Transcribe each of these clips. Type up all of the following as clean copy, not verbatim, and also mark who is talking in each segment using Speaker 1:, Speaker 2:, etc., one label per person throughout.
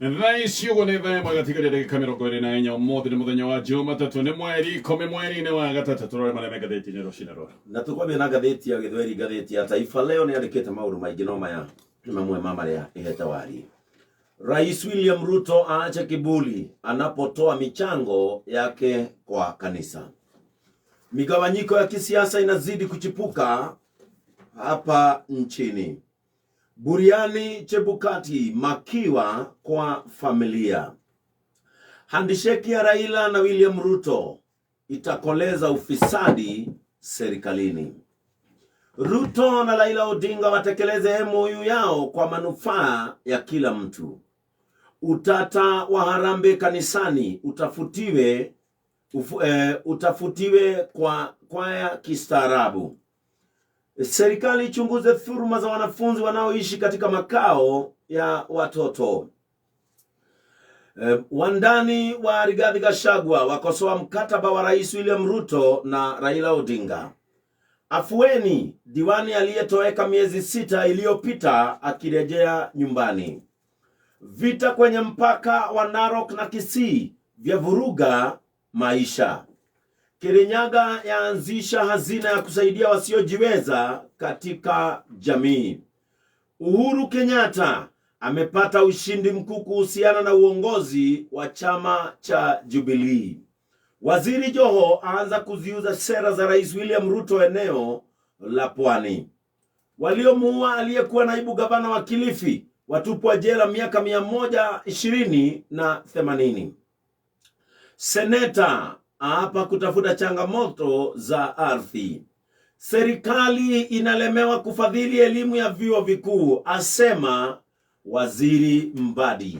Speaker 1: Thaa ici ũguo nĩ thaa ĩmwe gatigaria ndagĩka 24. Ũmũthĩ nĩ mũthenya wa Jumatatũ, nĩ mweri 10 mweri-inĩ wa gatatũ. Tũrore marĩa me ngathĩti-inĩ rũcinĩ rũrũ.
Speaker 2: Na tũkwambia na ngathĩti ya Gĩthweri. Ngathĩti ya Taifa Leo nĩ yandĩkĩte maũndũ maingĩ, no maya nĩ mamwe ma marĩa ĩhete wari. Rais William Ruto aache kiburi anapotoa michango yake kwa kanisa. Migawanyiko ya kisiasa inazidi kuchipuka hapa nchini. Buriani Chebukati makiwa kwa familia. Handisheki ya Raila na William Ruto itakoleza ufisadi serikalini. Ruto na Raila Odinga watekeleze MOU yao kwa manufaa ya kila mtu. Utata wa harambee kanisani utafutiwe kwa kwaya kistaarabu. Serikali ichunguze dhuluma za wanafunzi wanaoishi katika makao ya watoto. Wandani wa Rigathi Gachagua wakosoa mkataba wa Rais William Ruto na Raila Odinga. Afueni, diwani aliyetoweka miezi 6 iliyopita akirejea nyumbani. Vita kwenye mpaka wa Narok na Kisii vya vuruga maisha. Kirinyaga yaanzisha hazina ya kusaidia wasiojiweza katika jamii. Uhuru Kenyatta amepata ushindi mkuu kuhusiana na uongozi wa chama cha Jubilee. Waziri Joho aanza kuziuza sera za Rais William Ruto eneo la Pwani. Waliomuua aliyekuwa naibu gavana wa Kilifi watupwa jela miaka 120 na 80. Seneta aapa kutafuta changamoto za ardhi. Serikali inalemewa kufadhili elimu ya vyuo vikuu, asema Waziri Mbadi.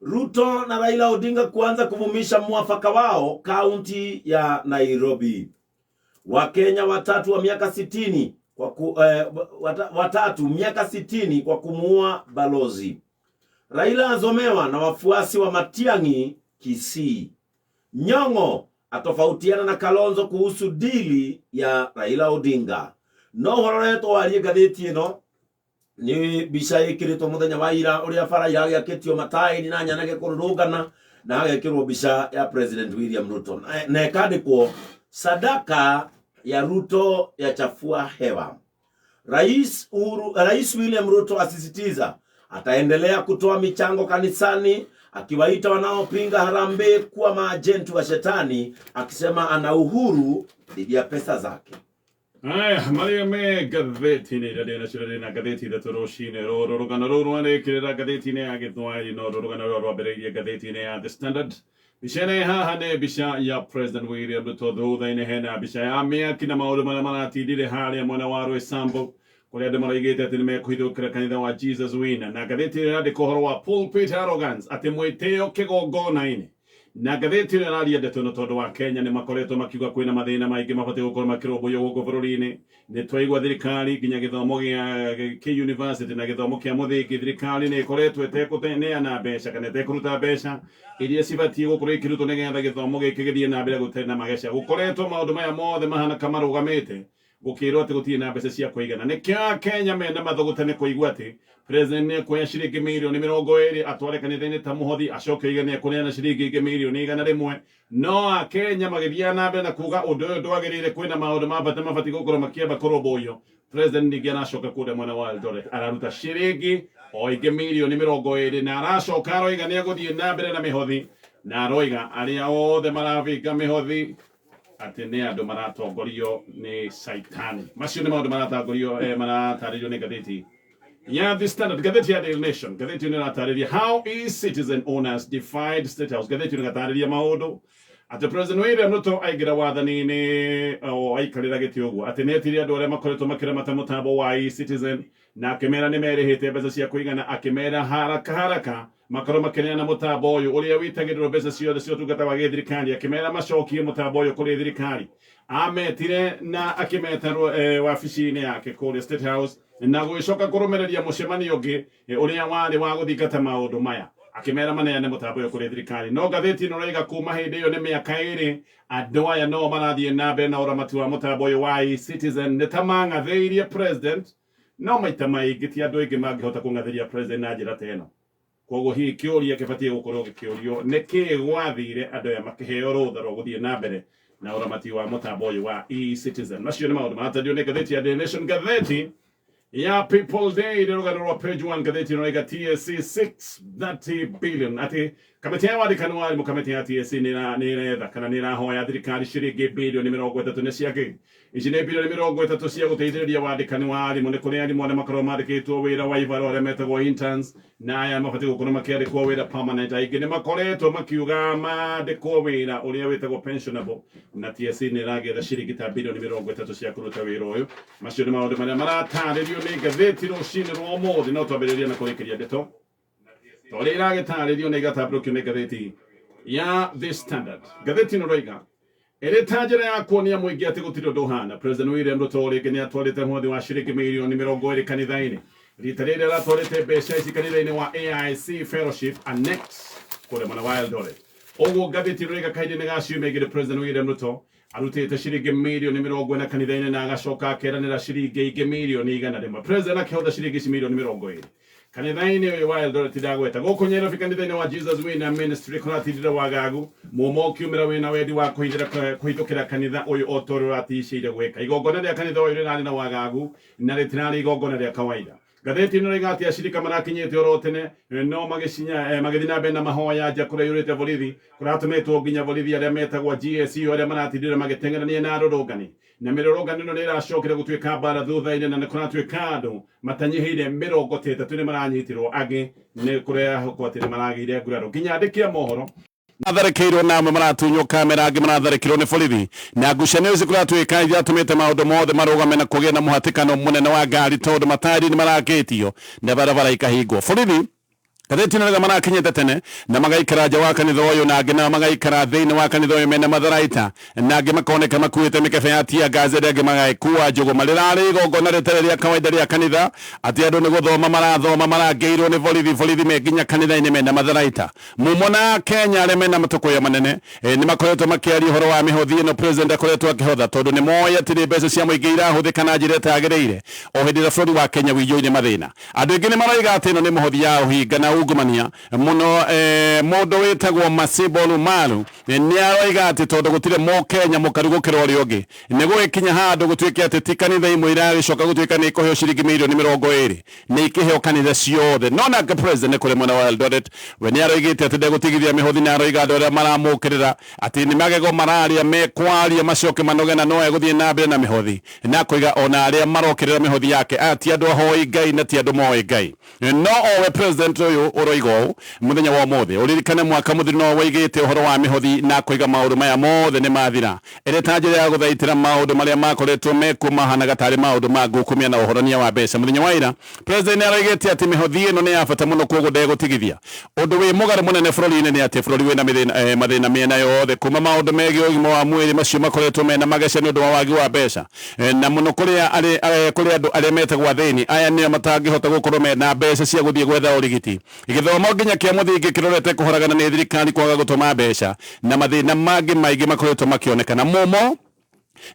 Speaker 2: Ruto na Raila Odinga kuanza kuvumisha mwafaka wao kaunti ya Nairobi. Wakenya watatu wa miaka 60 kwa ku, watatu miaka 60 kwa kumuua balozi. Raila azomewa na wafuasi wa Matiang'i Kisii. Nyong'o atofautiana na Kalonzo kuhusu dili ya Raila Odinga. No ũhoro warie ngathĩti ĩno nĩ mbica ĩkĩrĩtwo mũthenya wa ira ũrĩa bara iragĩakĩtio mataĩri na nyanake kũrũrũngana, na hagekĩrwo mbica ya President William Ruto na ĩkandĩkwo, "Sadaka ya Ruto yachafua hewa." Rais William Ruto asisitiza ataendelea kutoa michango kanisani, akiwaita wanaopinga harambee kuwa maajenti wa shetani, akisema ana uhuru dhidi ya pesa zake.
Speaker 1: Aya, marĩa me ngathĩti-inĩ iria ndĩnacio ndĩ na ngathĩti ithatũ rũcinĩ rũrũ. Rũgano rũrũ rwarĩkĩrĩra ngathĩti-inĩ ya Gĩthwaĩri, no rũgano rũrũ rwambĩrĩirie ngathĩti-inĩ ya The Standard. Mbica ĩno ĩ haha nĩ mbica ya President William Ruto. Thutha-inĩ hena mbica ya mĩaki na maũndũ marĩa maratindire harĩa mwena wa Roysambu, kũrĩa andũ maroigĩte atĩ nĩ mekũhithũkĩra kanitha wa Jesus Winner. Na ngathĩti ĩno ĩrandĩka ũhoro wa pulpit arrogance, atĩ mwĩtĩo kĩgongona-inĩ. Na ngathĩti ĩno ĩraria ndeto ĩno tondũ wa Kenya nĩ makoretwo makiuga kwĩna mathĩna maingĩ mabatiĩ gũkorwo makĩrũmbũiyo gũkũ bũrũri-inĩ. Nĩ twaigua thirikari nginya gĩthomo gĩa kĩ university na gĩthomo kĩa mũthingi, thirikari nĩ ĩkoretwo ĩtekũneana mbeca kana ĩtekũruta mbeca iria cibatiĩ gũkorwo ikĩrutwo nĩgetha gĩthomo gĩkĩ gĩthiĩ na mbere gũtarĩ na mageca. Gũkoretwo maũndũ maya mothe mahana kamarũgamĩte, gũkĩrwo atĩ gũtirĩ na mbeca cia kũigana. Nĩkĩo Akenya mena mathũgũta nĩ kũigua atĩ president nĩ ekuoya ciringi mirioni 20 atware kanitha-inĩ ta mũhothi, acoke oige nĩ ekũneana ciringi ingĩ mirioni 100. No Akenya magĩthiaga na mbere na kuga ũndũ ũyũ ndwagĩrĩire, kwĩna maũndũ ma bata mabatiĩ gũkorwo makĩamba kũrũmbũiyo. President ningĩ aracoka kũrĩa mwena wa Eldoret araruta ciringi o ingĩ mirioni 20, na aracoka aroiga nĩ egũthiĩ na mbere na mĩhothi, na aroiga arĩa othe marabinga mĩhothi atĩ nĩ andũ maratongorio nĩ caitani. Macio nĩ maũndũ maratongorio maratarĩrio nĩ ngathĩti ya The Standard. Ngathĩti ya Daily Nation, ngathĩti ĩno ĩratarĩria how e-Citizen owners defied State House. Ngathĩti ĩno ĩgatarĩria maũndũ atĩ President William Ruto aingĩra wathani-inĩ o aikarĩra gĩtĩ ũguo, atĩ nĩ etire andũ arĩa makoretwo makĩramata mũtambo wa e-Citizen na akĩmera nĩ merĩhĩte mbeca cia kũigana, akĩmera haraka haraka makorwo makĩneana mũtambo ũyũ ũrĩa wĩtagĩrĩrwo mbeca ciothe cia ũtungata wa gĩthirikari, akĩmera macokie mũtambo ũyũ kũrĩ thirikari. Ametire na akĩmeta wabici-inĩ yake kũrĩa State House, na gũgĩcoka kũrũmĩrĩria mũcemanio ũngĩ ũrĩa warĩ wa gũthingata maũndũ maya, akĩmera maneane mũtambo ũyũ kũrĩ thirikari. No ngathĩti ĩno ĩroiga kuma hĩndĩ ĩyo, nĩ mĩaka 2, andũ aya no marathiĩ na mbere na ũramati wa mũtambo ũyũ wa e-Citizen. Nĩ ta mang'athĩirie president, no maita maingĩ ti andũ aingĩ mangĩhota kũng'athĩria president na njĩra ta ĩno. Koguo hihi kĩũria kĩbatiĩ gũkorwo gĩkĩũrio nĩkĩĩ gwathire andũ aya makĩheo rũtha rwa gũthiĩ na mbere na ũramati wa mũtambo ũyũ wa eCitizen. Macio nĩ maũndũ maratarĩrio nĩ ngathĩti ya Daily Nation. Ngathĩti ya People Day nĩ rũgano rwa page 1. Ngathĩti ĩno ĩraiga TSC 630 billion, atĩ kamĩtĩ ya wandĩkani wa arimũ, kamĩtĩ ya TSC nĩ ĩretha kana nĩ ĩrahoya thirikari ciringi bilioni 30. Nĩ ciakĩ ici? Nĩ bilioni 30 cia gũteithĩrĩria wandĩkani wa arimũ. Nĩ kũrĩ arimũ arĩa makoragwo mandĩkĩtwo wĩra wa ibaro, arĩa metagwo interns, na aya mabatiĩ gũkorwo makĩandĩkwo wĩra permanent. Aingĩ nĩ makoretwo makiuga mandĩkwo wĩra ũrĩa wĩtagwo pensionable, na TSC nĩ ĩragĩetha ciringi ta bilioni 30 cia kũruta wĩra ũyũ. Macio nĩ maũndũ marĩa maratarĩrio nĩ ngathĩti rũcinĩ rwa ũmũthĩ. No twambĩrĩrie na kũrĩkĩria ndeto ta ũrĩa iragĩtarĩrio na igatambũrũkio nĩ ngathĩti ya The Standard. Ngathĩti ĩno raiga ĩrĩ ta njĩra ya kuonia mũingĩ atĩ gũtirĩ ũndũ ũhana, President William Ruto rĩngĩ nĩ atwarĩte mũhothi wa ciringi mirioni 20 kanitha-inĩ. Rita rĩrĩ aratwarĩte mbeca ici kanitha-inĩ wa AIC Fellowship Annex kũrĩa mwena wa Eldoret. Ũguo ngathĩti ĩno rĩga kahinda-inĩ ga ciumia 2, President William Ruto arutĩte ciringi mirioni 40 kanitha-inĩ na agacoka akeranĩra ciringi ingĩ mirioni 100. President akĩhotha ciringi ici mirioni 20 kanitha-inĩ ũyũ wa Eldoret. Ndagweta gũkũ Nyairobi, kanitha-inĩ wa Jesus Winner Ministry kũratindire wagagu mũmo ũkiumĩra wĩna wendi wa kũhithũkĩra kanitha ũyũ o ta ũrĩa ũraticĩire gwĩka. Igongona rĩa kanitha ũyũ rĩrarĩ na wagagu na rĩtirarĩ igongona rĩa kawaida. Ngathĩti ĩno ĩraiga atĩ acirika marakinyĩte oro tene no magĩcinya magĩthiĩ na mbere na mahoya nja kũrĩa yũrĩte borithi. Kũratũmĩtwo nginya borithi arĩa metagwo GSU, arĩa maratindire magĩteng'erania na arũrũngani, na mĩrũrũngano ĩno nĩ ĩracokire gũtuĩka mbara thutha-inĩ, na nĩ kũratuĩka andũ matanyihĩire 33 nĩ maranyitirwo, angĩ nĩ kũrehokwo atĩ nĩ maragĩire nguraro. Nginya andĩki a mohoro matharĩkĩirwo, na amwe maratunywo kamera, angĩ maratharĩkĩrwo nĩ borithi, na ngucanio ici kũratuĩka iratũmĩte maũndũ mothe marũgame na kũgĩa na mũhatĩkano mũnene wa ngari, tondũ mataĩri nĩ marakĩtio na barabara ikahingwo. Borithi, ngathĩti ĩno rĩga, marakinyĩte tene na magaikara nja wa kanitha ũyũ, na angĩ nao magaikara thĩinĩ wa kanitha ũyũ mena matharaita, na angĩ makoneka makuĩte mĩkebe ya tear gas, arĩa angĩ magagĩkua njũgũma. Rĩrarĩ igongona rĩtarĩ rĩa kawaida rĩa kanitha, atĩ andũ nĩ gũthoma marathoma marangĩirwo nĩ borithi, borithi me nginya kanitha-inĩ mena matharaita. Mumo na Kenya arĩa mena matũkũya manene nĩ makoretwo makĩaria ũhoro wa mĩhothi ĩno president akoretwo akĩhotha, tondũ nĩ moĩ atĩ nĩ mbeca cia mũingĩ irahũthĩka na njĩra ĩtagĩrĩire o hĩndĩ ĩrĩa bũrũri wa Kenya wĩiyũire mathĩna. Andũ aingĩ nĩ maroiga atĩ ĩno nĩ mũhothi ya ũhinga na ungumania mũno. Mũndũ wĩtagwo Masibo Lumaru nĩ aroiga atĩ tondũ gũtirĩ mũkenya mũkaru gũkĩra ũrĩa ũngĩ, nĩ gũgĩkinya handũ gũtuĩke atĩ ti kanitha imwe iragĩcoka gũtuĩka nĩ ikũheo ciringi mirioni 20, nĩ ikĩheo kanitha ciothe. No nake president kũrĩ mwena wa Eldoret, we nĩ aroigĩte atĩ ndegũtigithia mĩhothi, na aroiga andũ arĩa maramũkĩrĩra atĩ nĩ magego mararia, mekwaria macoke manoge, na no egũthiĩ na mbere na mĩhothi, na koiga ona arĩa marokĩrĩra mĩhothi yake aya ti andũ ahoi Ngai na ti andũ moĩ Ngai. No owe president ũyũ ũroiga ũũ mũthenya wa ũmũthĩ, ũririkane mwaka mũthiru no woigĩte ũhoro wa mĩhothi na koiga maũndũ maya mothe nĩ mathira, ĩrĩ ta njĩra ya gũthaitĩra maũndũ marĩa makoretwo mekuo mahanaga tarĩ maũndũ ma ngukumia na ũhorania wa mbeca. Mũthenya wa ira president nĩ aroigĩte atĩ mĩhothi ĩno nĩ ya bata mũno, koguo ndegũtigithia. Ũndũ wĩ mũgarũ mũnene bũrũri-inĩ nĩ atĩ bũrũri wĩna mathĩna mĩena yothe, kuma maũndũ megiĩ ũgima wa mwĩrĩ macio makoretwo mena mageca nĩ ũndũ wa wagi wa mbeca, na mũno kũrĩ andũ arĩa metagwo athĩni. Aya nĩo matangĩhota gũkorwo mena mbeca cia gũthiĩ gwetha ũrigiti. Gĩthomo nginya kĩa mũthingi kĩrorete kũhoragana nĩ thirikari kwaga gũtũma mbeca, na mathĩna mangĩ maingĩ makoretwo makĩonekana mumo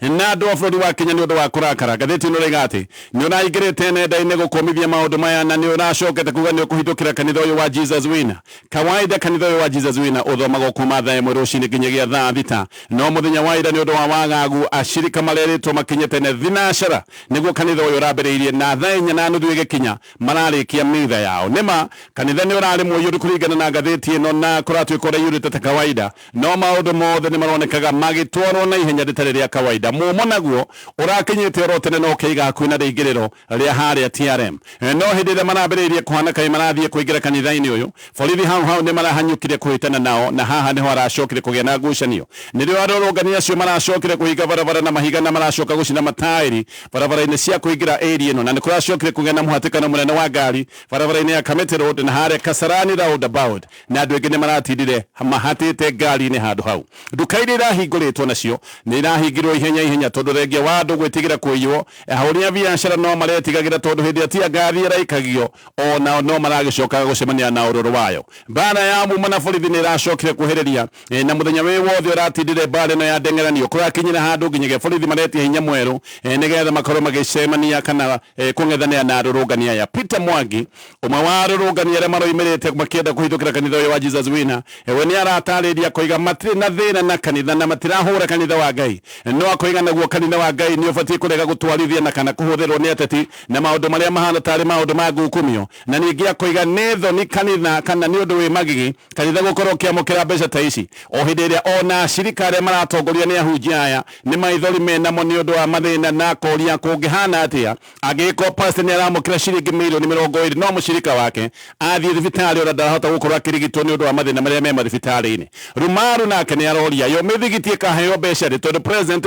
Speaker 1: na andũ a bũrũri wa Kenya nĩ ũndũ wa kũrakara. Ngathĩti ĩno ĩroiga atĩ nĩ ũraingĩrĩte nenda-inĩ gũkũmithia maũndũ maya, na nĩ ũracokete kuga nĩ ũkũhithũkĩra kanitha ũyũ wa Jesus Winner. Kawaida kanitha ũyũ wa Jesus Winner ũthomagwo kuma thaa 1 rũcinĩ nginyagia thaa 6, no mũthenya wa ira nĩ ũndũ wa wagagu acirika marerĩtwo makinye tene thinacara nĩguo kanitha ũyũ ũrambĩrĩirie, na thaa 4:30 ĩgĩkinya mararĩkia mitha yao. Nĩma kanitha nĩ ũrarĩ mũiyũru kũringana na ngathĩti ĩno, na kũratuĩka ũraiyũrĩte ta kawaida, no maũndũ mothe nĩ maronekaga magĩtwarwo na ihenya rĩtarĩ rĩa kawaida. Mumo naguo ũrakinyĩte oro tene na ũkĩiga hakuhĩ na rĩingĩrĩro rĩa harĩa TRM, no hĩndĩ ĩrĩa marambĩrĩirie kũhana kaĩ marathiĩ kũingĩra kanitha-inĩ ũyũ, borithi hau hau nĩ marahanyũkire kũhĩtana nao, na haha nĩho haracokire kũgĩa na ngucanio. Nĩrĩo arũrũngani acio maracokire kũhinga barabara na mahiga na maracoka gũcina mataĩri barabara-inĩ cia kũingĩra area ĩno, na nĩ kũracokire kũgĩa na mũhatĩkano mũnene wa ngari barabara-inĩ ya Kamiti Road na harĩa Kasarani roundabout, na andũ aingĩ nĩ maratindire mahatĩte ngari-inĩ handũ hau. Nduka iria irahingũrĩtwo nacio nĩ irahingirwo. Ihenya ihenya, tondũ thengia wa andũ gwĩtigĩra kũiywo, ahũri a biacara no maretigagĩra, tondũ hĩndĩ ĩrĩa tia ngathi ĩraikagio onao no maragĩcokaga gũcemania na ũrũrũ wayo. Mbara ya muma na borithi nĩ ĩracokire kuhĩrĩria, na mũthenya wĩ wothe ũratindire mbara ĩno ya ndengeranio kũrakinyĩra handũ nginyagia borithi maretia hinya mwerũ, nĩgetha makorwo magĩcemania kana kũng'ethanĩra na arũrũngani aya. Peter Mwangi, ũmwe wa arũrũngani arĩa maroimĩrĩte makĩenda kũhithũkĩra kanitha ũyũ wa Jesus Winner, we nĩ aratarĩria koiga matirĩ na thĩna na kanitha na matirahũra kanitha wa Ngai, no akoiga naguo kanitha wa Ngai nĩ ũbatiĩ kũrega gũtwarithia na kana kũhũthĩrwo nĩ ateti na maũndũ marĩa mahana tarĩ maũndũ ma ngukumio. Na ningĩ akoiga nĩ thoni kanitha kana nĩ ũndũ wĩ magigi kanitha gũkorwo ũkĩamũkĩra mbeca ta ici o hĩndĩ ĩrĩa ona acirika arĩa maratongoria nĩ ahunjia aya nĩ maithori menamo nĩ ũndũ wa mathĩna, na akoria kũngĩhana atĩa angĩgĩkorwo pastor nĩ aramũkĩra ciringi mirioni 20 no mũcirika wake athiĩ thibitarĩ ona ndarahota gũkorwo akĩrigitwo nĩ ũndũ wa mathĩna marĩa me mathibitarĩ-inĩ. Rumaru nake nĩ aroria yo mĩthigiti ĩkaheo mbeca rĩ, tondũ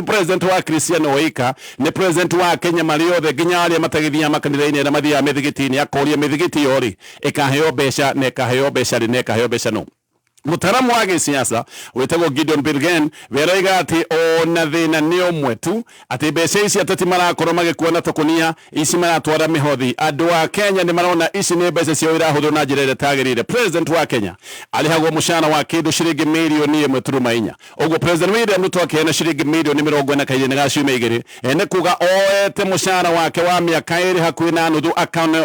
Speaker 1: president wa Cristiano Oika nĩ president wa Kenya marĩ othe, nginya arĩa matagĩthiaga makanitha-inĩ, arĩa mathiaga mĩthigiti-inĩ. Akoria mĩthigiti yo rĩ ĩkaheo mbeca na ĩkaheo mbeca rĩ na ĩkaheo mbeca no. Mũtaramu wa gĩsiasa wĩtagwo Gideon Birgen weroiga atĩ ona thĩna nĩ ũmwe tu, atĩ mbeca ici ateti marakorwo magĩkua na tũkũnia ici maratwara mĩhothi, andũ a Kenya nĩ marona ici nĩ mbeca ciao irahũthĩrwo na njĩra ĩrĩa ĩtagĩrĩire. President wa Kenya arĩhagwo mũcara wa kĩndũ ciringi mirioni 1.4. Ũguo President William Ruto akĩheana ciringi mirioni 40 kairĩ ga ciumia 2, nĩ kuga oete mũcara wake wa mĩaka 2 hakuhĩ na nuthu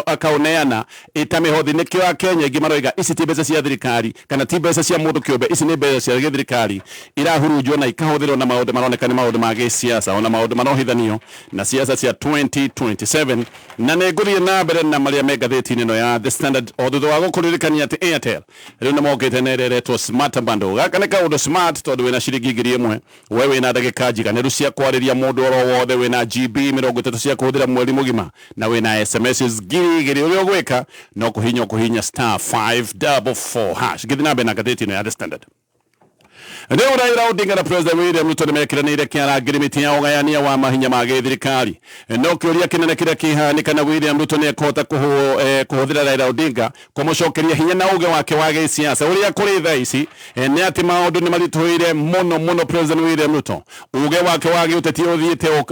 Speaker 1: akauneana ĩta mĩhothi. Nĩkĩo akenya aingĩ maroiga ici ti mbeca cia thirikari kana ti mbeca cia mũndũ kĩũmbe, ici nĩ mbeca cia gĩthirikari irahurunjwo na ikahũthĩrwo na maũndũ maroneka nĩ maũndũ ma gĩsiasa, ona maũndũ marohithanio na siasa cia 2027. Na nĩ ngũthiĩ na mbere na marĩa me ngathĩti-inĩ ĩno ya The Standard o thutha wa gũkũririkania atĩ Airtel rĩu nĩ mokĩte na ĩrĩa ĩretwo Smart Bundle. Gaka nĩ kaũndũ smart, tondũ wĩna ciringi 1000 we wĩna ndagĩka njiganĩru cia kwarĩria mũndũ oro wothe, wĩna GB 30 cia kũhũthĩra mweri mũgima na wĩna SMS 2000. Ũrĩa ũgwĩka no kũhinya ũkũhinya *544#. Ngĩthiĩ na mbere na ngathĩti ĩno ya The Standard, rĩu Raila Odinga na President William Ruto nĩmekĩranĩire kĩara ngirimiti ya ũgayania wa mahinya ma gĩthirikari, no kĩũria kĩnene kĩrĩa kĩhaha kana William Ruto nĩ ekũhota kũhũthĩra Raila Odinga kũmũcokeria hinya na uge wake wa gĩsiasa. Ũrĩa kũrĩ thaa ici nĩ atĩ maũndũ nĩ maritũhĩire mũno mũno President William Ruto. Uge wake wa gĩũteti ũthiĩte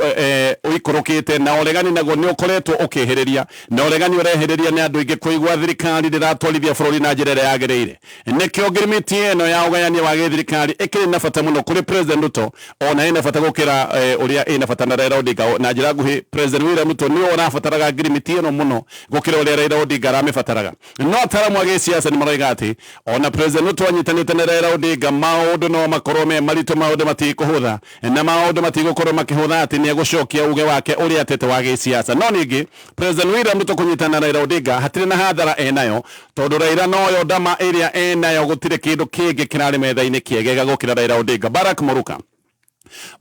Speaker 1: ũikũrũkĩte, na ũregani naguo nĩ ũkoretwo ũkĩhĩrĩria, na ũregani ũrehĩrĩria nĩ andũ aingĩ kũigua thirikari ndĩratwarithia bũrũri na njĩra ĩrĩa yagĩrĩire. Nĩkĩo ngirimiti ĩno ya ũgayania wa gĩthirikari ĩkĩrĩ na bata mũno kũrĩ President Ruto, ona ĩna bata gũkĩra ũrĩa ĩna bata na Raila Odinga. Na njĩra nguhĩ, President William Ruto nĩwe ũrabataraga ngirimiti ĩno mũno gũkĩra ũrĩa Raila Odinga aramĩbataraga. No ataramu a gĩsiasa nĩ maroiga atĩ ona President Ruto anyitanĩte na Raila Odinga, maũndũ no makorwo me maritũ, maũndũ matikũhũtha, na maũndũ matigũkorwo makĩhũtha atĩ nĩ egũcokia uge wake ũrĩa atete wa gĩsiasa. No ningĩ President William Ruto kũnyitana na Raila Odinga hatirĩ na hathara enayo, tondũ Raila noyo ndama ĩrĩa enayo, gũtirĩ kĩndũ kĩngĩ kĩrarĩ metha-inĩ kĩegega gũkĩra Raila Odinga. Barack Moruka,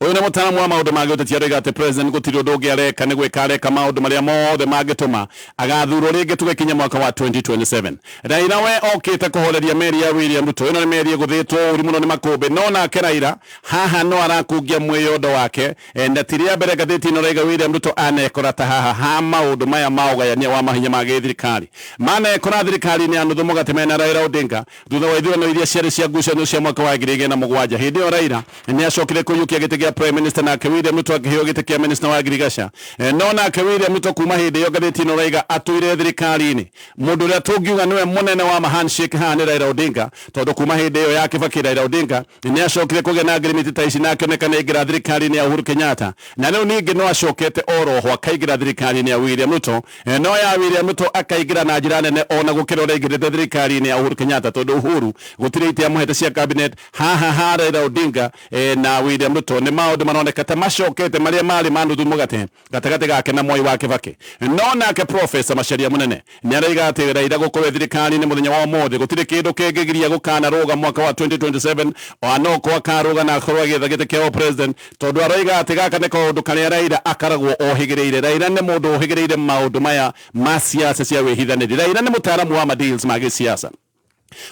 Speaker 1: ũyũ nĩ mũtaaramu wa maũndũ ma gĩũteti, aroiga atĩ president gũtirĩ ũndũ ũngĩ areka, nĩ gwĩka areka maũndũ marĩa mothe mangĩtũma agathurwo rĩngĩ tũgĩkinya mwaka wa 2027. Raila we okĩte kũhoreria meri ya William Ruto. Ĩno nĩ meri ĩgũthĩtwo ũru mũno nĩ makũmbĩ, no nake Raila haha no arakungia mwĩyondo wake. Na ti rĩa mbere ngathĩti ĩno raiga William Ruto anekora ta haha ha maũndũ maya ma ũgayania wa mahinya ma gĩthirikari, manekora thirikari-inĩ ya nuthu mũgate mena Raila Odinga thutha wa ithurano iria ciarĩ cia ngucanio cia mwaka wa 2007. Hĩndĩ ĩyo Raila nĩ acokire kũiyũkia gĩtĩ gĩa prime minister, nake William Ruto akĩheo gĩtĩ kĩa minister wa ngirigaca. No nake William Ruto kuma hĩndĩ ĩyo, ngathĩti ĩno raiga atũire thirikari-inĩ, mũndũ ũrĩa tũngiuga nĩwe mũnene wa ma handshake haha nĩ Raila Odinga, tondũ kuma hĩndĩ ĩyo ya Kibaki Raila Odinga nĩ acokire kũgĩa na ngirimiti ta ici na akĩoneka nĩ aingĩra thirikari-inĩ ya Uhuru Kenyatta, na rĩu ningĩ no acokete oroho akaingĩra thirikari-inĩ ya William Ruto. No ya William Ruto akaingĩra na njĩra nene ona gũkĩra ũrĩa aingĩrĩte thirikari-inĩ ya Uhuru Kenyatta, tondũ Uhuru gũtirĩ itĩ amũhete cia cabinet. Haha ha Raila Odinga na William Ruto nĩ maũndũ maroneka ta macokete marĩa marĩ ma nuthu mũgate gatagatĩ gake na Mwai wa Kibaki. No nake Professor Macharia Munene nĩ araiga atĩ Raila gũkorwo thirikari-inĩ mũthenya wa ũmũthĩ gũtirĩ kĩndũ kĩngĩgiria gũkanarũga mwaka wa 2027, ona no ko akarũga na akorwo agĩetha gĩtĩ kĩa president, tondũ aroiga atĩ gaka nĩ kaũndũ karĩa Raila akaragwo ohĩgĩrĩire. Raila nĩ mũndũ ũhĩgĩrĩire maũndũ maya ma siasa cia wĩhithanĩri. Raila nĩ mũtaaramu wa ma deals ma gĩsiasa.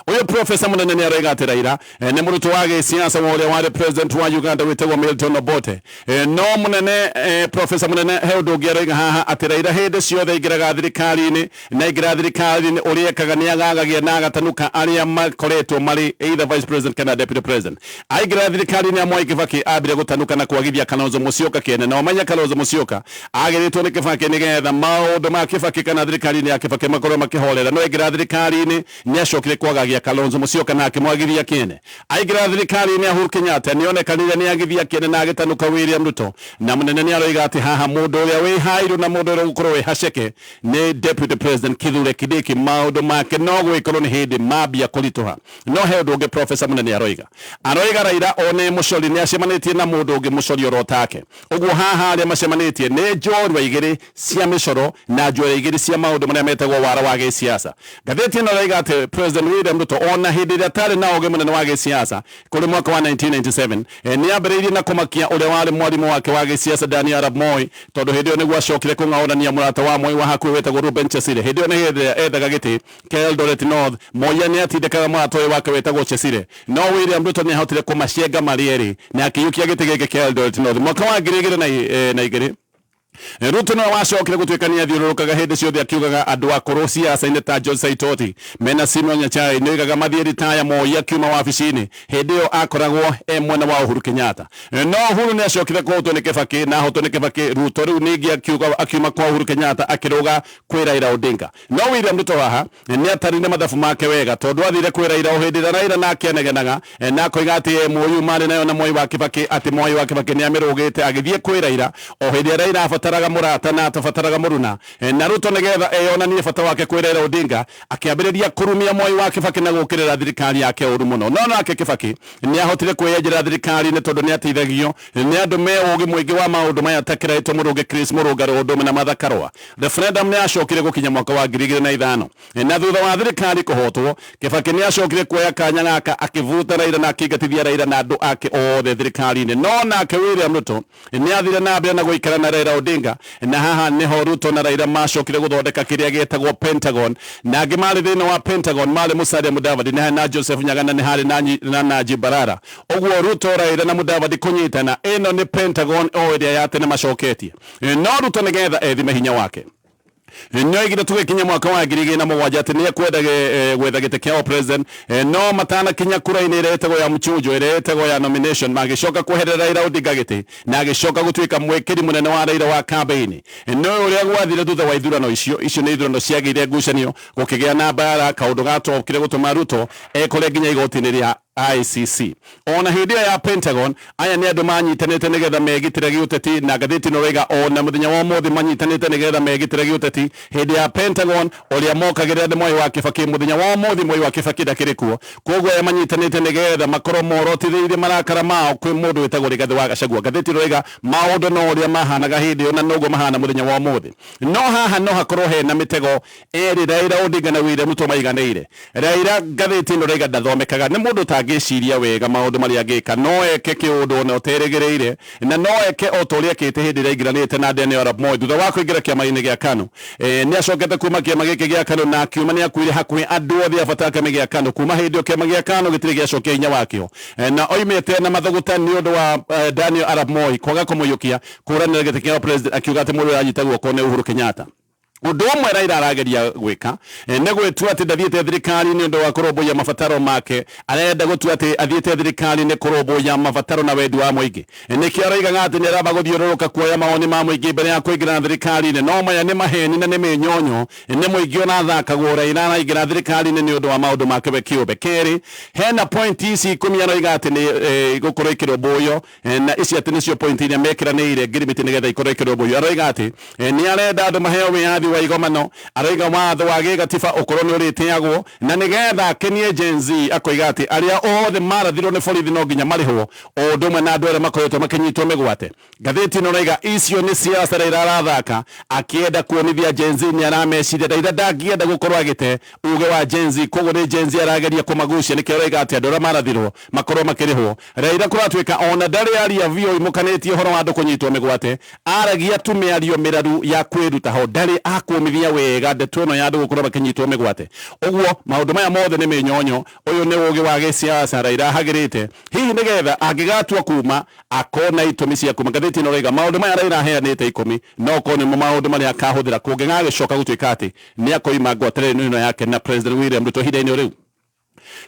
Speaker 1: Ũyũ profesa mũnene nĩ aroiga atĩ Raila nĩ mũrutwo wa gĩsiasa wa ũrĩa warĩ president wa Uganda wĩtagwo Milton Obote. No mũnene, profesa mũnene, he ũndũ ũngĩ aroiga haha atĩ Raila hĩndĩ ciothe aingĩraga thirikari-inĩ, na aingĩra thirikari-inĩ ũrĩa ekaga nĩ agagagia na agatanuka arĩa makoretwo marĩ either vice president kana deputy president. Aingĩra thirikari-inĩ ya Mwai Kibaki ambire gũtanuka na kwagithia Kalonzo Musyoka kĩene, na wamenya Kalonzo Musyoka agĩrĩtwo nĩ Kibaki nĩgetha maũndũ ma Kibaki kana thirikari-inĩ ya Kibaki makorwo makĩhorera, no aingĩra thirikari-inĩ nĩacokire kwagagia Kalonzo Musyoka na akĩmwagithia kĩene. Aingĩra thirikari-inĩ ya Uhuru Kenyatta nĩonekanire nĩagithia kĩene na agĩtanuka William Ruto, na mũnene nĩaroiga atĩ haha mũndũ ũrĩa wĩ hairũ na mũndũ ũrĩa ũgũkorwo wĩ haceke nĩ Deputy President Kithure Kindiki. Maũndũ make no gũgĩkorwo nĩ hĩndĩ mambia kũritũha. No he ũndũ ũngĩ Professor Mũnene aroiga. Aroiga Raila one mũcori nĩacemanĩtie na mũndũ ũngĩ mũcori oro take. Ũguo haha arĩa macemanĩtie nĩ njorua igĩrĩ cia mĩcoro na njorua igĩrĩ cia maũndũ marĩa metagwo wara wa gĩsiasa. Ngathĩti ĩno ĩroiga atĩ President William Ruto ona hĩndĩ ĩrĩa atarĩ na ũgĩ mũnene wa gĩsiasa kũrĩ mwaka wa 1997, nĩambĩrĩirie na kũmakia ũrĩa warĩ mwarimũ wake wa gĩsiasa Daniel Arap Moi, tondũ hĩndĩ ĩyo nĩguo acokire kũng'aũrania mũrata wa Moi wa hakuhĩ wetagwo Reuben Chesire. Hĩndĩ ĩyo nĩ hĩndĩ ĩrĩa ethaga gĩtĩ kĩa Eldoret North. Moi nĩatindĩkaga mũrata ũyũ wake wetagwo Chesire, no William Ruto nĩahotire kũmacenga marĩ erĩ na akĩiyũkia gĩtĩ gĩkĩ kĩa Eldoret North mwaka wa 2002. Ruto nĩwe wacokire gũtuĩka nĩ athiũrũrũkaga hĩndĩ ciothe akiugaga andũ akũrũ siasa-inĩ ta John Saitoti mena Simon Nyachae nĩoigaga mathiĩ ritaya Moi akiuma wabici-inĩ. Hĩndĩ ĩyo akoragwo e mwena wa Uhuru Kenyatta, no Uhuru nĩ acokire kũhotwo nĩ Kibaki, na ahotwo nĩ Kibaki Ruto rĩu ningĩ akiuma kwa Uhuru Kenyatta akĩrũga kwĩ Raila Odinga. No William Ruto haha nĩ atarire mathabu make wega, tondũ athire kwĩ Raila o hĩndĩ ĩrĩa Raila nake anegenaga na akoiga atĩ MOU marĩ nayo na Mwai wa Kibaki, atĩ Mwai wa Kibaki nĩ amĩrũgĩte. Agĩthiĩ kwĩ Raila o hĩndĩ ĩrĩa Raila abataraga mũrata na atabataraga mũruna, na Ruto nĩgetha eyonanie bata wake kwĩ Raila Odinga akĩambĩrĩria kũrumia Mwai wa Kibaki na gũũkĩrĩra thirikari yake ũru mũno. No nake Kibaki nĩahotire kwĩyenjera thirikari-inĩ tondũ nĩateithagio nĩ andũ me ũgĩ mũingĩ wa maũndũ maya ta Kĩraitũ Mũrũngĩ, Chris Mũrũngarũ, ũndũ ũmwe na Martha Karũa. Referendum nĩyacokire gũkinya mwaka wa 2005, na thutha wa thirikari kũhotwo Kibaki nĩacokire kuoya kanya gaka akĩbuta Raila na akĩingatithia Raila na andũ ake othe thirikari-inĩ. No nake William Ruto nĩathire na mbere na gũikara na Raila Odinga, na haha nĩho Ruto na Raila macokire gũthondeka kĩrĩa gĩetagwo Pentagon, na angĩ marĩ thĩinĩ wa Pentagon marĩ Musalia Mudavadi, nĩ harĩ na Joseph Nyagana, nĩ harĩ na Najib Balala. Ũguo Ruto, Raila na Mudavadi kũnyitana, ĩno nĩ Pentagon o ĩrĩa ya tene macoketie. No Ruto nĩgetha ethime hinya wake nĩoigire tũgĩkinya mwaka wa 2007 atĩ nĩekwenda gwetha gĩtĩ kĩa president, no matanakinya kura-inĩ ĩrĩa ĩtagwo ya mchujo, ĩrĩa ĩtagwo ya nomination, magĩcoka kweherera Raila Odinga gĩtĩ na agĩcoka gũtuĩka mwĩkĩri mũnene wa Raila wa campaign. No ũrĩa gwathire thutha wa ithurano icio, icio nĩ ithurano ciagĩire ngucanio, gũkĩgĩa na mbara, kaũndũ gatokire gũtũma Ruto ekore nginya igoti-inĩ rĩa ICC. Ona hĩndĩ ĩyo ya Pentagon, aya nĩ andũ manyitanĩte nĩgetha megitĩre gĩũteti, na ngathĩti ĩno ĩroiga ona mũthenya wa ũmũthĩ manyitanĩte nĩgetha megitĩre gĩũteti. Hĩndĩ ya Pentagon ũrĩa mokagĩrĩra nĩ Mwai wa Kibaki, mũthenya wa ũmũthĩ Mwai wa Kibaki ndakĩrĩ kuo, koguo aya manyitanĩte nĩgetha makorwo morotithĩirie marakara mao kwĩ mũndũ wĩtagwo Rigathĩ wa Gachagua. Ngathĩti ĩno ĩroiga maũndũ no ũrĩa mahanaga hĩndĩ ĩyo na noguo mahana mũthenya wa ũmũthĩ. No haha no hakorwo hena mĩtego eri Raila Odinga na William Ruto maiganĩire. Raila, ngathĩti ĩno ĩroiga, ndathomekaga, nĩ mũndũ ũtangĩciria wega maũndũ marĩa angĩka, no eke kĩũndũ ona ũterĩgĩrĩire, na no eke o ta ũrĩa ekĩte hĩndĩ ĩrĩa aingĩranĩte na Daniel Arap Moi thutha wa kũingĩra kĩama-inĩ gĩa KANU. Nĩ acokete kuma kĩama gĩkĩ gĩa KANU na akiuma nĩ akuire hakuhĩ andũ othe a bata a kĩama gĩa KANU. Kuma hĩndĩ ĩyo kĩama gĩa KANU gĩtirĩ gĩacokia hinya wakĩo, na oimĩte na mathũgũta nĩ ũndũ wa Daniel Arap Moi kwaga kũmũiyũkia kũhũranĩra gĩtĩ kĩa president, akiuga atĩ mũndũ ũrĩa anyita guoko nĩ Uhuru Kenyatta. Ũndũ ũmwe Raila arageria gwĩka nĩ gwĩtua atĩ ndathiĩte thirikari nĩ ũndũ wa kũrũmbũiya mabataro make. Arenda gũtua atĩ athiĩte thirikari nĩ kũrũmbũiya mabataro na wendi wa mũingĩ. Nĩkĩo aroigaga atĩ nĩ aramba gũthiũrũrũka kuoya mawoni ma mũingĩ mbere ya kũingĩra thirikari-inĩ. No maya nĩ maheni na nĩ mĩnyonyo, nĩ mũingĩ ũrathakagwo. Raila araingĩra thirikari-inĩ nĩ ũndũ wa maũndũ make we kĩũmbe. Kerĩ, hena point ici 10 aroiga atĩ nĩ igũkorwo ikĩrũmbũiyo, na ici atĩ nĩcio point iria mekĩranĩire ngirimiti nĩgetha ikorwo ikĩrũmbũiyo. Aroiga atĩ nĩ arenda andũ maheo wĩyathi wa igomano. Aroiga watho wa gĩgatiba ũkorwo nĩ ũrĩtĩagwo, na nĩgetha akenie Gen Z akoiga atĩ arĩa othe marathirwo nĩ borithi no nginya marĩhwo, o ũndũ ũmwe na andũ arĩa makoretwo makĩnyitwo mĩgwate. Ngathĩti ĩno ĩroiga icio nĩ siasa Raila arathaka akĩenda kuonithia Gen Z nĩ arameciria. Raila ndangĩenda gũkorwo agĩte uge wa Gen Z, koguo nĩ Gen Z arageria kũmagucia. Nĩkĩo aroiga atĩ andũ arĩa marathirwo makorwo makĩrĩhwo. Raila kũratuĩka ona ndarĩ aria biũ imũkanĩtie ũhoro wa andũ kũnyitwo mĩgwate, aragia tu mĩario mĩraru ya kwĩruta ho, ndarĩ a Kũmithia wega ndeto ĩno ya andũ gũkorwo makĩnyitwo mĩgwate. Ũguo maũndũ maya mothe nĩ mĩnyonyo. Ũyũ nĩ ũgĩ wa gĩsiasa Raila ahagĩrĩte, hihi nĩgetha angĩgatua kuma akona itũmi cia kuma. Ngathĩti ĩno ĩroiga maũndũ maya Raila aheanĩte 10 no korwo nĩmo maũndũ marĩa akahũthĩra kũngĩgagĩcoka gũtuĩka atĩ nĩ akoima ngwatanĩro ĩno yake na President William Ruto. Ihinda-inĩ rĩu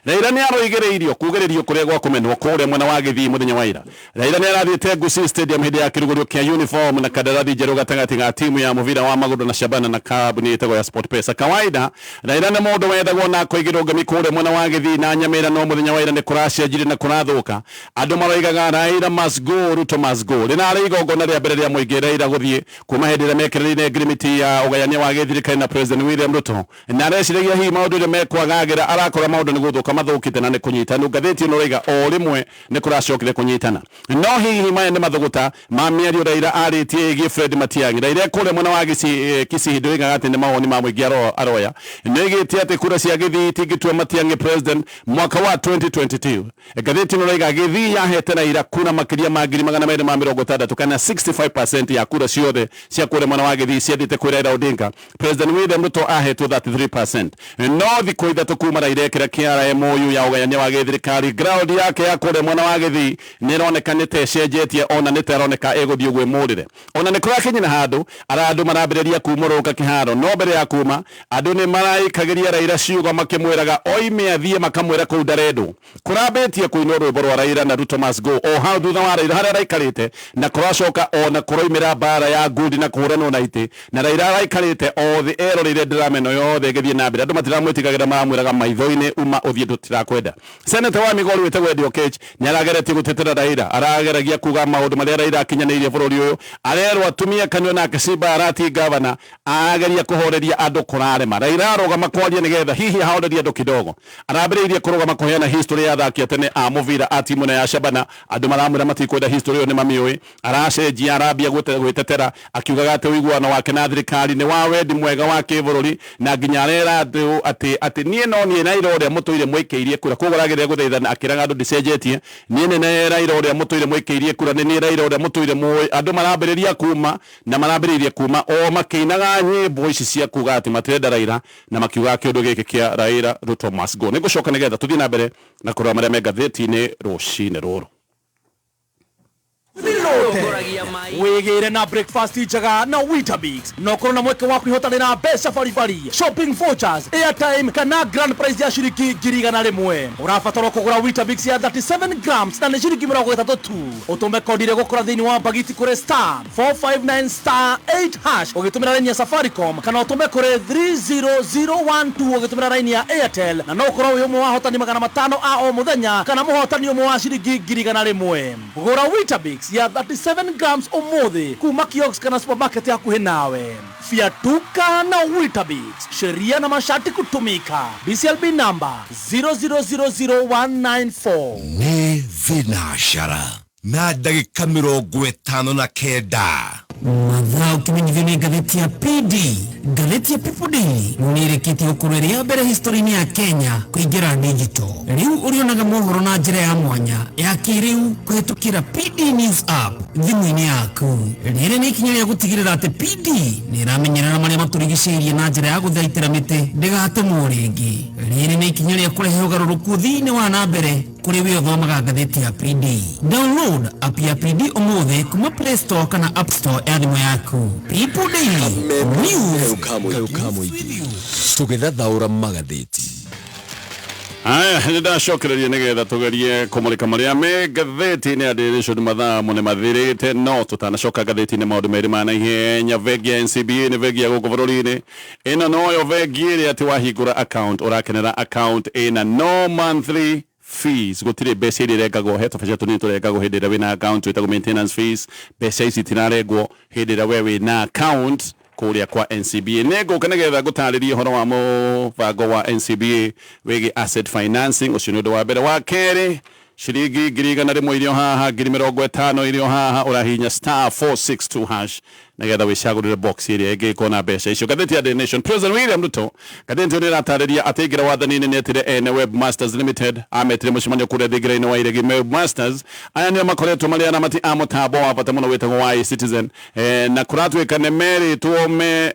Speaker 1: Raila nĩ aroigĩrĩirio kugĩrĩrio kũrĩa gwa kũmenwo kũrĩa mwena wa Gĩthii. Mũthenya wa ira Raila nĩ arathiĩte Gusii Stadium hĩndĩ ya kĩrugũrio kĩa uniform na kandarathi njerũ gatagatĩ ga timu ya mũbira wa magũrũ na Shabana na kambuni ĩtagwo ya SportPesa. Kawaida Raila nĩ mũndũ wendagwo na akoigĩrwo ngemi kũrĩa mwena wa Gĩthii na Nyamĩra, no mũthenya wa ira nĩ kũracenjirie na kũrathũka. Andũ maroigaga "Raila must go, Ruto must go". Rĩrarĩ igongona rĩa mbere rĩa mũingĩ Raila gũthiĩ kuma hĩndĩ ĩrĩa mekĩrĩrĩire ngirimiti ya ũgayania wa gĩthirikari na President William Ruto, na areciragia hihi maũndũ ĩrĩa mekwagagĩra, arakora maũndũ nĩ gũthũka mathũkĩte na nĩ kũnyitanu. Ngathĩti ĩno ĩroiga o rĩmwe nĩ kũracokire kũnyitana, no hihi maya nĩ mathũgũta ma mĩario Raila arĩtie ĩgiĩ Fred Matiang'i. Raila kũrĩa mwena wa Kisii ndĩroigaga atĩ nĩ mawoni ma mũingĩ aroya. Nĩoigĩte atĩ kura cia Gĩthii itingĩtua Matiang'i president mwaka wa 2022. Ngathĩti ĩno ĩroiga Gĩthii yahete Raila kura makĩria ma 260,000, kana 65% ya kura ciothe cia kũrĩa mwena wa Gĩthii ciathiĩte kwĩ Raila Odinga. President William Ruto ahetwo 33%. No thikũ 3 kuma Raila ekĩra kĩara MOU ya ũgayania wa gĩthirikari, ground yake ya kũrĩa mwena wa Gĩthii nĩ ĩroneka nĩ ta ĩcenjetie, ona nĩ ta ĩroneka ĩgũthiĩ ũguo ĩmũrĩre. Ona nĩ kũrakinyĩra handũ andũ marambĩrĩria kumũrũka kĩharo, no mbere ya kuma andũ nĩ maraikagĩria Raila ciugo makĩmwĩraga oime athiĩ, makamwĩra kũu ndarendwo. Kũrambĩtie kũinwo rwĩmbo rwa Raila na Ruto must go o hau thutha wa Raila harĩa araikarĩte, na kũracoka ona kũroimĩra mbara ya ngundi na kũhũranwo na itĩ, na Raila araikarĩte o thĩ eroreire drama ĩno yothe ĩgĩthiĩ na mbere. Andũ matiramwĩtigagĩra, maramwĩraga maitho-inĩ, "Uma ũthiĩ, tũtirakwenda." Senator wa Migori wĩtagwo Eddie Oketch nĩ arageretie gũtetera Raila, arageragia kuga maũndũ marĩa Raila akinyanĩirie bũrũri ũyũ. Arerwo atumie kanua nake Simba arati gavana ageria kũhoreria andũ kũrarema. Raila arũgama kwaria nĩgetha hihi ahorerie andũ kidogo. Arambĩrĩirie kũrũgama kũheana history ya athaki a tene a mũbira a timu ĩno ya Shabana. Andũ maramwĩra matikwenda history ĩyo, nĩ mamĩũĩ. Aracenjia, arambia gwĩtetera akiugaga atĩ ũiguano wake na thirikari nĩ wa wendi mwega wa kĩbũrũri, na nginya arera andũ atĩ niĩ no niĩ Raila ũrĩa mũtũire mwĩkĩirie kura. Koguo arageria gũthaithana akĩraga andũ, "Ndicenjetie, niĩ nĩ Raila ũrĩa mũtũire mwĩkĩirie kura, nĩ niĩ Raila ũrĩa mũtũire mũĩ." Andũ marambĩrĩria kuma na marambĩrĩirie kuma o makĩinaga nyĩmbo ici cia kuga atĩ matirenda Raila na makiugaga kĩũndũ gĩkĩ kĩa "Raila Ruto must go". Nĩ ngũcoka nĩgetha tũthiĩ na mbere na kũrora marĩa me ngathĩti-inĩ rũcinĩ rũrũ.
Speaker 3: Wĩgĩre na breakfast njega na Weetabix, na ũkorwo na mweke wa kwĩhotanĩra mbeca baribari, shopping vouchers, airtime kana grand prize ya ciringi 100,000. Ũrabatarwo kũgũra Weetabix ya 37 grams na nĩ ciringi 30 tu. Ũtũme kodi ĩrĩa ĩgũkora thĩinĩ wa bagiti kũrĩ *459*8# ũgĩtũmĩra raini ya Safaricom, kana ũtũme kũrĩ 30012 ũgĩtũmĩra raini ya Airtel, na no ũkorwo wĩ ũmwe wa ahotani 500 a o mũthenya kana mũhotani ũmwe wa ciringi 100,000. Gũra Weetabix ya 37 grams ũmũthĩ kuma kiosk kana supermarket hakuhĩ nawe. Fiatuka na Weetabix. Sheria na masharti kutumika. BCLB number 0000194.
Speaker 4: Nĩ thinacara na ndagĩka 59.
Speaker 5: Mathaa ũkĩmenyithio nĩ ngathĩti ya PD. Ngathĩti ya People Daily nĩ ĩrĩkĩtie gũkorwo ĩrĩ ya mbere history-inĩ ya Kenya kũingĩra digital. Rĩu ũrĩonaga mohoro na njĩra ya mwanya ya kĩrĩu kũhĩtũkĩra PD News app thimũ-inĩ yaku. Rĩrĩ nĩ ikinya rĩa gũtigĩrĩra atĩ PD nĩ ĩramenyerera marĩa matũrigicĩirie na njĩra ya gũthaitĩra mĩtĩ ndĩgatemwo rĩngĩ. Rĩrĩ nĩ ikinya rĩa kũrehe ũgarũrũku thĩinĩ wa na mbere kũrĩ we ũthomaga ngathĩti ya PD. Download app ya PD ũmũthĩ kuma Play Store kana App Store ya thimũ yaku. People Daily News.
Speaker 4: Tũgĩthathaũra magathĩti.
Speaker 1: Aya, nĩ ndacokereria nĩgetha tũgerie kũmũrĩka marĩa me ngathĩti-inĩ ya Daily Nation. Mathaa mo nĩ mathirĩte, no tũtanacoka ngathĩti-inĩ, maũndũ merĩ ma naihenya. Bengi ya NCBA nĩ bengi ya gũkũ bũrũri-inĩ. Ĩno noyo bengi ĩrĩa atĩ wahingũra account ũrakenera account ĩna no monthly fees, gũtirĩ mbeca iria irengagwo. He tũbeca tũnini tũrengagwo hĩndĩ ĩrĩa wĩna account twĩtagwo maintenance fees. Mbeca ici itirarengwo hĩndĩ ĩrĩa we wĩna account kũrĩa kwa NCBA. Nĩ ngũka nĩgetha ngũtarĩrie ũhoro wa mũbango wa NCBA wĩgiĩ asset financing. Ũcio nĩ ũndũ wa mbere. Wa kerĩ, ciringi 100,000 irio haha, 50,000 irio haha. Ũrahihinya *462# Nĩgetha wĩcagũrĩre box ĩrĩa ĩngĩkorwo na mbeca icio. Ngathĩti ya The Nation, President William Ruto, ngathĩti ĩyo nĩ ĩratarĩria atĩ aingĩra wathani-inĩ nĩ etire ene Webmasters Limited, ametire mũcemanio kũrĩa thingira-inĩ wa Iregi. Webmasters aya nĩo makoretwo marĩ aramati a mũtambo wa bata mũno wĩtagwo wa eCitizen, na kũratuĩka nĩ merĩtwo me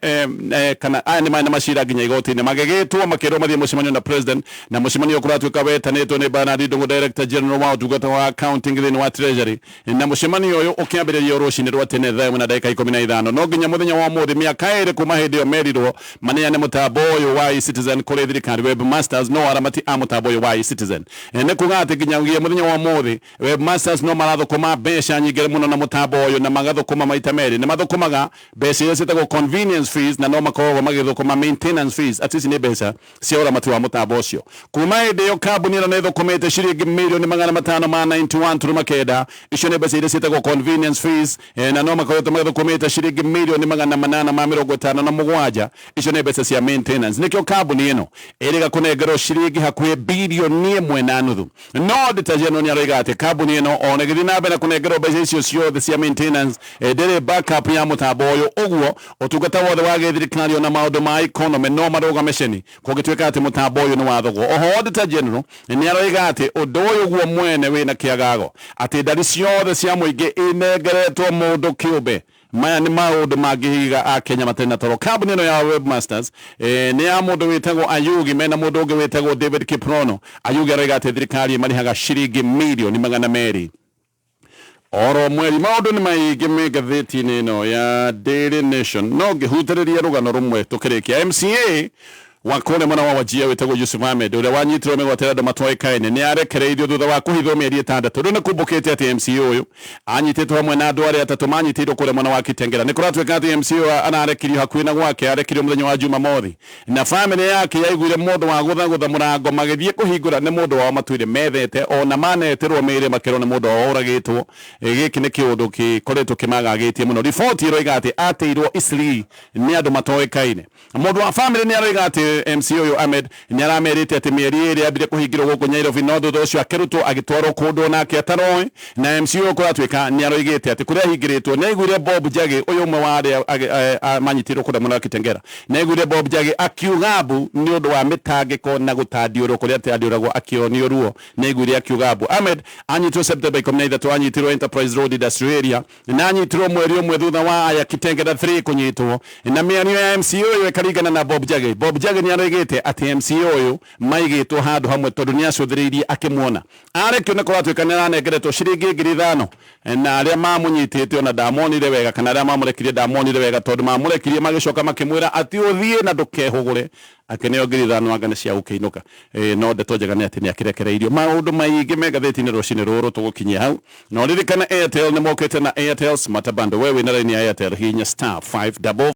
Speaker 1: kana aya nĩ marĩ na macira nginya igoti-inĩ, magĩgĩtwo makĩrwo mathiĩ mũcemanio na president, na mũcemanio kũratuĩka wetanĩtwo nĩ Bernard Ndung'u, Director General wa ũtungata wa accounting thĩinĩ wa Treasury, na mũcemanio ũyũ ũkĩambĩrĩria rũcinĩ rwa tene thaa 1:15, no nginya mũthenya wa ũmũthĩ, mĩaka 2 kuma hĩndĩ ĩyo merirwo maneane mũtambo ũyũ wa eCitizen kũrĩ thirikari, Webmasters no aramati a mũtambo ũyũ wa eCitizen. Nĩ kuga atĩ nginyagia mũthenya wa ũmũthĩ Webmasters no marathũkũma mbeca nyingĩ mũno na mũtambo ũyũ, na magathũkũma maita merĩ. Nĩ mathũkũmaga mbeca iria ciĩtagwo convenience fees, na no makoragwo magĩthũkũma maintenance fees, atĩ ici nĩ mbeca cia ũramati wa mũtambo ũcio. Kuma hĩndĩ ĩyo kambuni ĩno nĩ ĩthũkũmĩte ciringi mirioni 591.9, icio nĩ mbeca iria ciĩtagwo convenience fees, na no makoretwo magĩthũkũmĩte ciringi mirioni 857, icio nĩ mbeca cia maintenance. Nĩkĩo kambuni ĩno ĩrĩga kũnengerwo ciringi hakuhĩ 1.5 birioni. No Auditor General nĩ aroiga atĩ kambuni ĩno ona ĩgĩthiĩ na mbere na kũnengerwo mbeca icio ciothe cia maintenance, ndĩrĩ backup ya mũtambo ũyũ, ũguo ũtungata wothe wa gĩthirikari ona maũndũ ma economy no marũgame ceni kũngĩtuĩka atĩ mũtambo ũyũ nĩ wathogwo. Oho Auditor General nĩ aroiga atĩ ũndũ ũyũ guo mwene wĩna kĩagago, atĩ ndari ciothe cia mũingĩ inengeretwo mũndũ kĩũmbe. Maya nĩ maũndũ mangĩhiga a Kenya matarĩ na toro. Kambuni ĩno ya Webmasters nĩ ya mũndũ wĩtagwo Ayugi mena mũndũ ũngĩ wĩtagwo David Kiprono. Ayugi aroiga atĩ thirikari ĩmarĩhaga ciringi mirioni 200 oro mweri. Maũndũ nĩ maingĩ me ngathĩti-inĩ ĩno ya Daily Nation, no ngĩhutĩrĩria rũgano rũmwe tũkĩrĩkia. MCA wa kũrĩa mwena wa Wajir wĩtagwo Yusuf Ahmed, ũrĩa wanyitirwo mĩgwate andũ matoĩkaine, nĩ arekereirio thutha wa kũhithwo mĩeri 6. Rĩu nĩ kumbũkĩte atĩ MCA ũyũ anyitĩtwo hamwe na andũ arĩa atatũ manyitĩirwo kũrĩa mwena wa Kitengela. Nĩ kũratuĩka atĩ MCA ũyũ ararekirio hakuhĩ na gwake, arekirio mũthenya wa Jumamothi, na famĩlĩ yake yaiguire mũndũ wa gũthagũtha mũrango, magĩthiĩ kũhingũra nĩ mũndũ wao matũire methete, ona manetĩrwo mĩĩrĩ makĩrwo nĩ mũndũ wao ũragĩtwo. Gĩkĩ nĩ kĩũndũ gĩkoretwo kĩmagagĩtie mũno. Riboti ĩroiga atĩ ateirwo Eastleigh nĩ andũ matoĩkaine. Mũndũ wa famĩlĩ nĩ aroiga atĩ MC ũyũ Ahmed nĩ aramerĩte atĩ mĩeri 2 ambire kũhingĩrwo gũkũ Nairobi, no thutha ũcio akĩrutwo agĩtwarwo kũndũ onake ataroĩ. Na MC ũyũ kũratuĩka nĩ aroigĩte atĩ kũrĩa ahingĩrĩtwo nĩ aiguire Bob Njagi, ũyũ ũmwe wa arĩa manyitĩirwo kũrĩa mwena wa Kitengela, nĩ aiguire Bob Njagi akiuga mbu nĩ ũndũ wa mĩtangĩko na gũtandiũrwo kũrĩa atandiũragwo akĩonio ruo. Nĩ aiguire akiuga mbu. Ahmed anyitirwo September 13, anyitirwo Enterprise Road Industrial Area, na anyitirwo mweri ũmwe thutha wa aya Kitengela 3 kũnyitwo. Na mĩario ya MC ũyũ ĩkaringana na Bob Njagi. Bob Njagi nĩ aroigĩte atĩ MC ũyũ maigĩtwo handũ hamwe tondũ nĩ acũthĩrĩirie akĩmuona arekio. Nĩ kũratuĩka nĩ aranengeretwo ciringi 5,000, na arĩa mamũnyitĩte ona ndamonire wega, kana arĩa mamũrekirie ndamonire wega, tondũ mamũrekirie magĩcoka makĩmwĩra atĩ ũthiĩ na ndũkehũgũre, akĩneo 5,000 anga nĩ cia gũkĩinũka. No ndeto njega nĩ atĩ nĩ akĩrekereirio. Maũndũ maingĩ me ngathĩti-inĩ rũcinĩ rũrũ, tũgũkinyia hau, no ririkana Airtel nĩ mokĩte na Airtel Smart Bundle. We wĩna raini ya Airtel, hihinya star 5 double